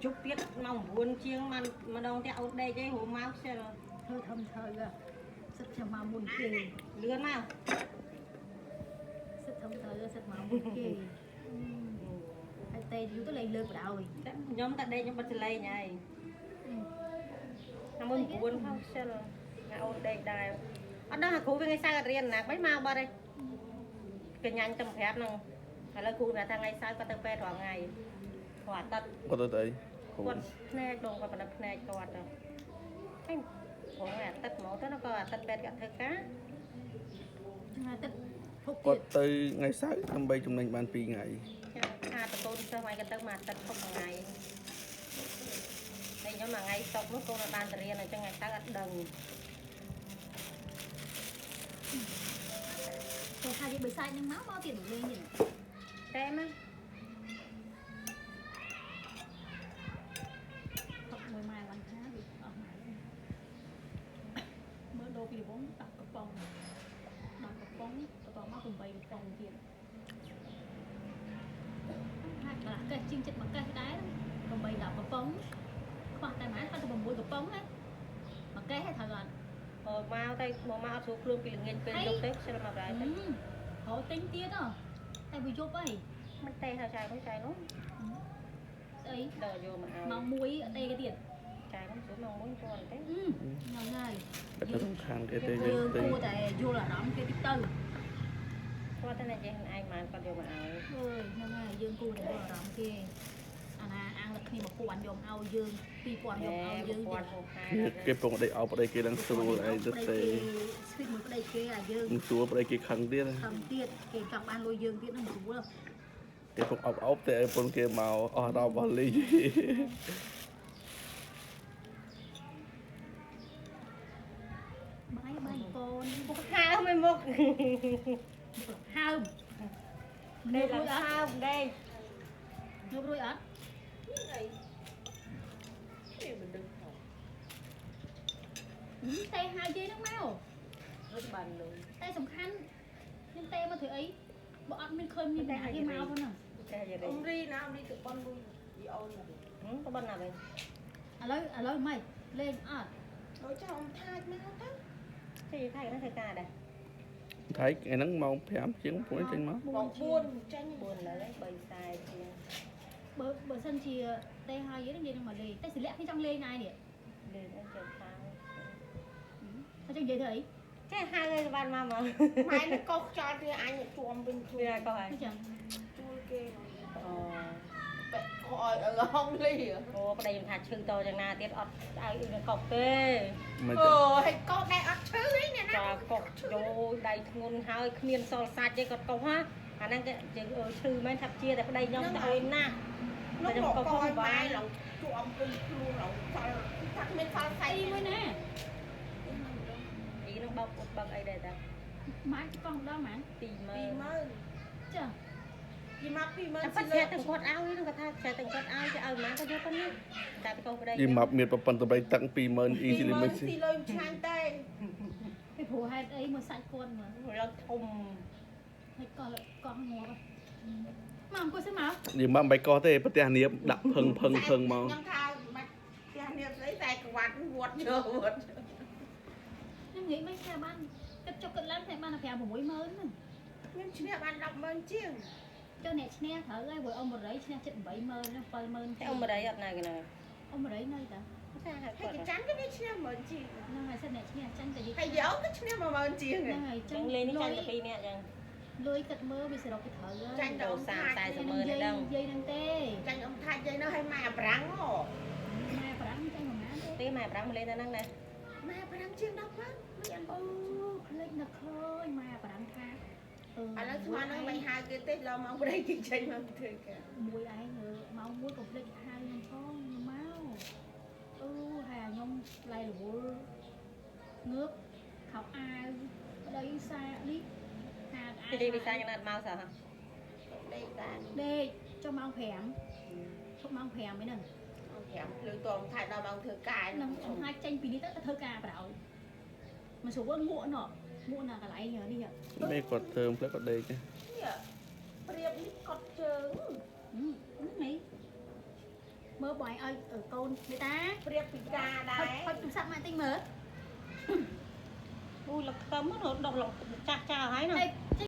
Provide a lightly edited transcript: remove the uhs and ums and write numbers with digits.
យប់ទៀតម៉ោង9ជាងបានម្ដងទៀតអូនដេកឯងហូមកខ្ជិល ធ្វើធំធ្វើសិតខ្ញុំមកមុនគេ លឿនមក សិតធំធ្វើសិតមកមុនគេហើយទេយូរទៅលេងលើកបដ ாய் ខ្ញុំតែដេកខ្ញុំបិទសលេងហើយណាមុន9ផងខ្ជិលណាអូនដេកដែរអត់ដឹងអាគ្រូវាថ្ងៃសៅរ៍អត់រៀនណាមិនមកបាត់ឯងកញ្ញាញ់តំប្រាប់ហ្នឹងឥឡូវគ្រូថាថ្ងៃសៅរ៍គាត់ទៅពេទ្យរាល់ថ្ងៃគាត់អាទិត្យ គាត់ទៅអីគ្រូ គាត់ភ្នែកបងគាត់បណ្ឌិតភ្នែកគាត់ទៅហើយបងអាទិត្យហ្មងទៅក៏អាទិត្យពេទ្យគាត់ធ្វើការ ថ្ងៃទឹកភុក គាត់ទៅថ្ងៃសៅរ៍ដើម្បីចំណេញបាន2ថ្ងៃ ខាតកូនសិស្សថ្ងៃគាត់ទៅមួយអាទិត្យឈប់មួយថ្ងៃហើយខ្ញុំមួយថ្ងៃសុកនោះកូនអត់បានទៅរៀនអញ្ចឹងថ្ងៃសៅរ៍អត់ដឹង គេថាយកបិសាចនឹងមកមកទៀតលេងទៀត តែមក ផឹកមួយម៉ែឡើងថាវាអស់ម៉ែមើលដូរពីរវង10កំប៉ុង10កំប៉ុងបន្តមក8កំប៉ុងទៀតហាក់កន្លះកេះជាងចិត្តមួយកេះដែរ8 10កំប៉ុងខ្វះតែម៉ានគាត់ទៅ6កំប៉ុងណាមួយកេះត្រូវអត់ មកទៅមកមកអត់ស្រួលខ្លួនពីល្ងាចពេលយប់ទៅខ្ជិលមកដែរទៅ រកទិញទៀតហ៎តែវាយប់អី មិនទេហើយចែនោះចែនោះ ស្អី ដល់យកមកឲ្យ ម៉ោង1អត់ទេគេទៀត ចែនោះស្រួលម៉ោង1ចូលទេ ហ្នឹងហើយ តែទៅសំខាន់គេទេ យើ យើងទៅ ងគួរតែយល់អារម្មណ៍គេតិចទៅ គាត់តែនិយាយខ្លួនឯងបានគាត់យកមកឲ្យ អើយហ្នឹងហើយយើងគួរតែយល់អារម្មណ៍គេអាណាអាងលគ្នា1000យកឲ្យយើង2000យកឲ្យយើង គាត់ហូហែ គេពងដីអោបប្តីគេឡើងស្រួលអីទៅទេ ស្វីតមួយប្តីគេអាយើង មិនស្រួលប្តីគេខឹងទៀត ខឹងទៀតគេចង់បានលុយយើងទៀតហ្នឹងស្រួល គេពងអោបអោបតែឲ្យពងគេមកអស់ដល់បលី បាយបាយកូន ពុកហើមមិនមុខ ហើម ដេកឡើងហើមដេក ងើបរួចអត់ អីនេះមិនដឹងផង ទេហៅយាយហ្នឹងមក រួចបានលុយ តែសំខាន់ខ្ញុំទេមកធ្វើអីបើអត់មានឃើញមានអ្នកគេមកផងហ្នឹង តែយាយ អ៊ំរីណាអ៊ំរីទៅប៉ុនលុយយីអូន ទៅប៉ុណ្ណាវិញ ឥឡូវមិនលេងអត់ ដូចចាអ៊ំថាចមកទៅ ចេះថៃហ្នឹងធ្វើការដែរ ថៃថ្ងៃហ្នឹងម៉ោង5ជាងពួកចេញមក បង4ចេញ 4លើ3ខ្សែជាង បើសិនជាទេហើយយើងនិយាយនឹងមកលេងតែសិលាក់ខ្ញុំចង់លេងណែនេះ លេងអីចេះថៅ เขาចង់និយាយធ្វើអី ចេះហៅឲ្យបានមកមក ម៉ែនឹងកោសខ្យល់គ្នាអញជួមវិញខ្លួន វាក៏ហើយ អញ្ចឹង ជួលគេ អូ បែកកឲ្យឡងលី អូប្តីខ្ញុំថាឈឺតយ៉ាងណាទៀតអត់ឲ្យអ៊ីនឹងកុកទេ មិន អូហើយកោសដែរអត់ឈឺអីអ្នកណា ចាកុកយោដៃធ្ងន់ហើយគ្មានសល់សាច់ទេគាត់កុកហ่าអាហ្នឹងគេជើងអឺឈឺមែនថាជាតែប្តីខ្ញុំទៅអុយណាស់ នោះមកកោសឲ្យម៉ែឡងជួមវិញខ្លួនឡងសល់ថាគ្មានសល់សាច់ អីមួយណា អ៊ីនឹងបោកបើកអីដែរតា ម៉ែកោះម្ដងម៉ែ 20000 ចា 20000យីមក20000 តែប៉ិតស្រាប់ទាំងគាត់ឲ្យហ្នឹងគាត់ថាស្រាប់ទាំងគាត់ឲ្យគេឲ្យម៉ាក៏យកប៉ុណ្ណាតែទៅកុកប្តី យីមកមានប្រពន្ធតម្រៃតាំង20000អ៊ីស៊ីលីមិច ស៊ីលុយឆ្ងាញ់ទេ ពីព្រោះហេតុអីមកសាច់គាត់មើល ឡើងធំ ហើយកោះកោះងាប់មកអង្គុយសិនមក យីមកមិនបាច់កោះទេប្រទេសនាបដាក់ភឹងភឹងភឹងមក ខ្ញុំថាមិនផ្ទះនេះស្អីតែក្វាត់វត្តយកវត្ត ខ្ញុំនិយាយមិនថាបានគិតចុះគិតឡើងតែបាន5 6ម៉ឺនហ្នឹង ខ្ញុំឈ្នះបាន100000ជាង ចុះអ្នកឈ្នះត្រូវហើយព្រោះអ៊ំបរិយឈ្នះចិត្ត8ម៉ឺន7ម៉ឺន តែអ៊ំបរិយអត់នៅគេហ្នឹង អ៊ំបរិយនៅតា ចាហើយ ហើ គាត់ យកចាំក៏វាឈ្នះ10000ជាង ហ្នឹងហើយសិនអ្នកឈ្នះចាញ់តែយី ហើយយកក៏ឈ្នះ10000ជាង ហ្នឹងហើយ ចឹងលេងនេះចាញ់តែ2នាក់ចឹង លុយគិតមើលវាសរុបទៅត្រូវហើយ ចាញ់ដល់អ៊ំថា 30 40ម៉ឺនឯដឹង និយាយហ្នឹងទេ ចាញ់អ៊ំថាយាយនៅឲ្យម៉ែប្រាំងហ៎ ម៉ែប្រាំងចាញ់ប្រហែលទេ ទេម៉ែប្រាំងមកលេងនៅហ្នឹងដែរ ម៉ែប្រាំងជាង10ម៉ឺនមិនអត់ អូភ្លេចនឹកឃើញម៉ែប្រាំងថា ឥឡូវស្មានហ្នឹងមិនហៅគេទេដល់ម៉ោងព្រៃគេចេញមកធ្វើការ មួយឯងម៉ោង1កុំភ្លេចហៅខ្ញុំផងខ្ញុំមកអូហើយខ្ញុំឡៃរវល់ងើបខោអាវប្តីសានេះហាអាវ គេវិសាយ៉ាងណាអត់មកសោះហ៎ ដេកបាន ដេកចុះម៉ោង5ឈប់ម៉ោង5ឯហ្នឹង ម៉ោង5ភ្លឺតងថៃដល់ម៉ោងធ្វើការ នឹងអង្គអាចចេញពីនេះទៅធ្វើការប្រោយមិនស្រួលងក់ណោះងក់ណាកន្លែងនេះ មេគាត់ធ្វើផ្លែគាត់ដេក នេះព្រៀបនេះកត់ជើង ហ្នឹងឯង មើលបងឯងឲ្យកូនមេតា ព្រៀបពីការដែរ ហុចទូរស័ព្ទមកតិចមើល អូយលឹកខ្ទឹមនោះដុះលងចាស់ចោលហើយណា ហើយ